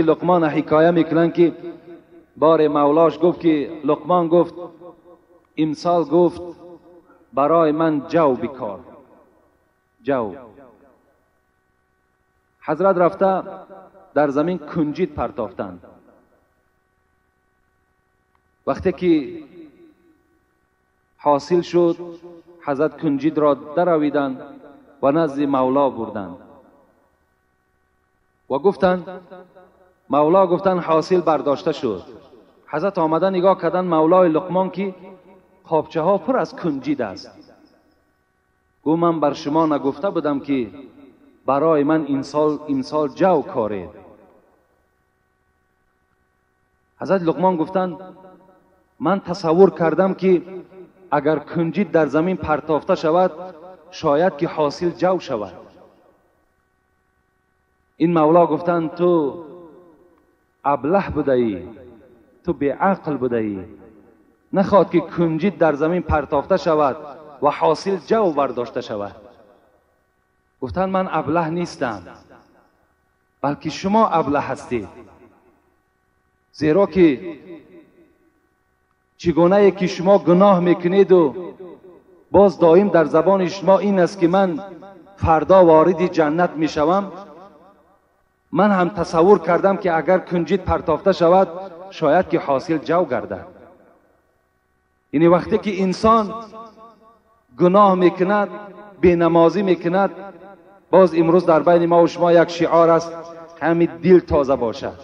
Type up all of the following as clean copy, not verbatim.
لقمان حکایه میکنن که بار مولاش گفت که لقمان گفت امسال گفت برای من جو بکار، جو. حضرت رفته در زمین کنجید پرتافتند. وقتی که حاصل شد حضرت کنجید را درویدند و نزد مولا بردند و گفتند، مولا گفتند حاصل برداشته شد. حضرت آمده نگاه کردن مولای لقمان که قابچه ها پر از کنجید است. گو من بر شما نگفته بودم که برای من امسال جو کارید. حضرت لقمان گفتند من تصور کردم که اگر کنجید در زمین پرتافته شود شاید که حاصل جو شود. این مولا گفتند تو ابله بوده ای، تو بیعقل بوده ای، نخواد که کنجید در زمین پرتافته شود و حاصل جو برداشته شود. گفتند من ابله نیستم، بلکه شما ابله هستید، زیرا که چگونه که شما گناه میکنید و باز دائم در زبان شما این است که من فردا وارد جنت میشوم، من هم تصور کردم که اگر کنجید پرتافته شود شاید که حاصل جو گردد. یعنی وقتی که انسان گناه میکند، بینمازی میکند، باز امروز در بین ما و شما یک شعار است، همین دل تازه باشد.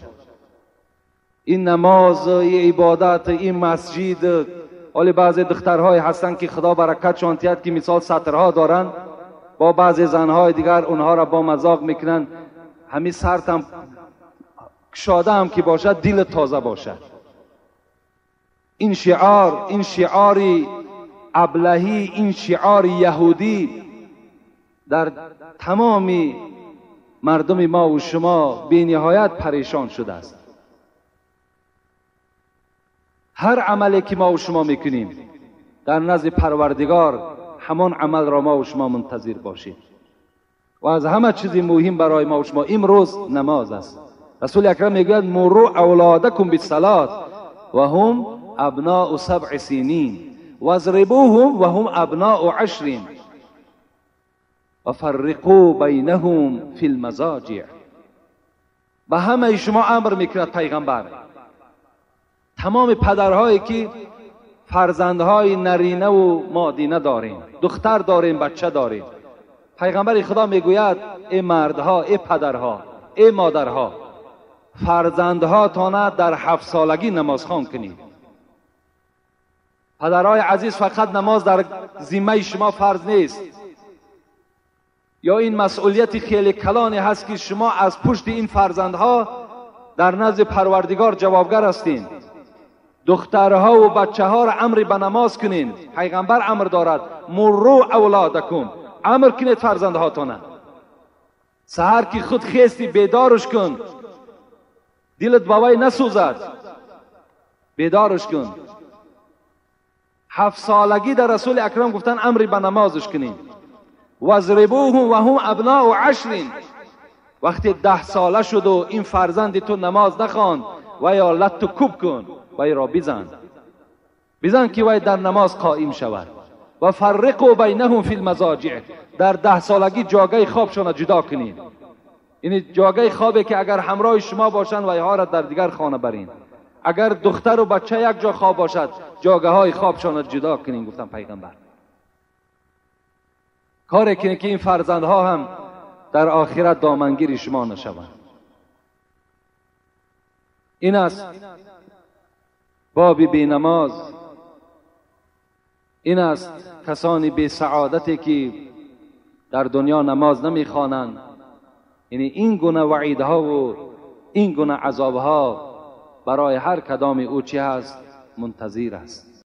این نماز، این عبادت، این مسجد. ولی بعضی دخترهای هستند که خدا برکتشان تید که مثال سطرها دارند، با بعضی زنهای دیگر اونها را با مذاق میکنن، همین سرتم کشاده هم که باشد دل تازه باشد. این شعار، این شعار ابلهی، این شعار یهودی در تمام مردم ما و شما بی نهایت پریشان شده است. هر عملی که ما و شما میکنیم در نزد پروردگار همان عمل را ما و شما منتظر باشیم. و از همه چیزی مهم برای ما و شما امروز نماز است. رسول اکرم میگوید مروا اولادکم بالصلاه و هم ابناء 7 سنین واضربوهم و هم ابناء 10 و فرقوا بینهم فی المضاجع. به همه شما امر میکند پیغمبر، تمام پدرهایی که فرزندهای نرینه و مادینه داریم، دختر داریم، بچه داریم، پیغمبر خدا میگوید ای مردها، ای پدرها، ای مادرها، فرزندها تانه در 7 سالگی نماز خوان کنید. پدرهای عزیز، فقط نماز در ذمه شما فرض نیست، یا این مسئولیت خیلی کلانی هست که شما از پشت این فرزندها در نزد پروردگار جوابگر هستین. دخترها و بچه ها را امر به نماز کنین. پیغمبر امر دارد مروا اولادکم، امر کنید فرزندهاتانه. سحر که خود خیستی بیدارش کن، دلت با وی نسوزد، بیدارش کن. 7 سالگی در رسول اکرم گفتن امر به نمازش کنین. واضربوهم و هم ابناء 10. وقتی 10 ساله شد و این فرزند تو نماز نخواند و یا لت کوب کن، وی را بزن، بزن که وی در نماز قائم شود. و فرقوا بینهم فی المضاجع، در 10 سالگی جاگه خوابشان جدا کنین. یعنی جاگه خوابی که اگر همراه شما باشند ویها را در دیگر خانه برین، اگر دختر و بچه یک جا خواب باشد جاگه های خوابشان جدا کنین. گفتم پیغمبر کاری کنین که این فرزندها هم در آخرت دامنگیر شما نشوند. این است باب بی نماز، این است کسانی بی سعادتی که در دنیا نماز نمیخوانند. یعنی این گونه وعیدها و این گونه عذابها برای هر کدام او چی هست؟ منتظر است.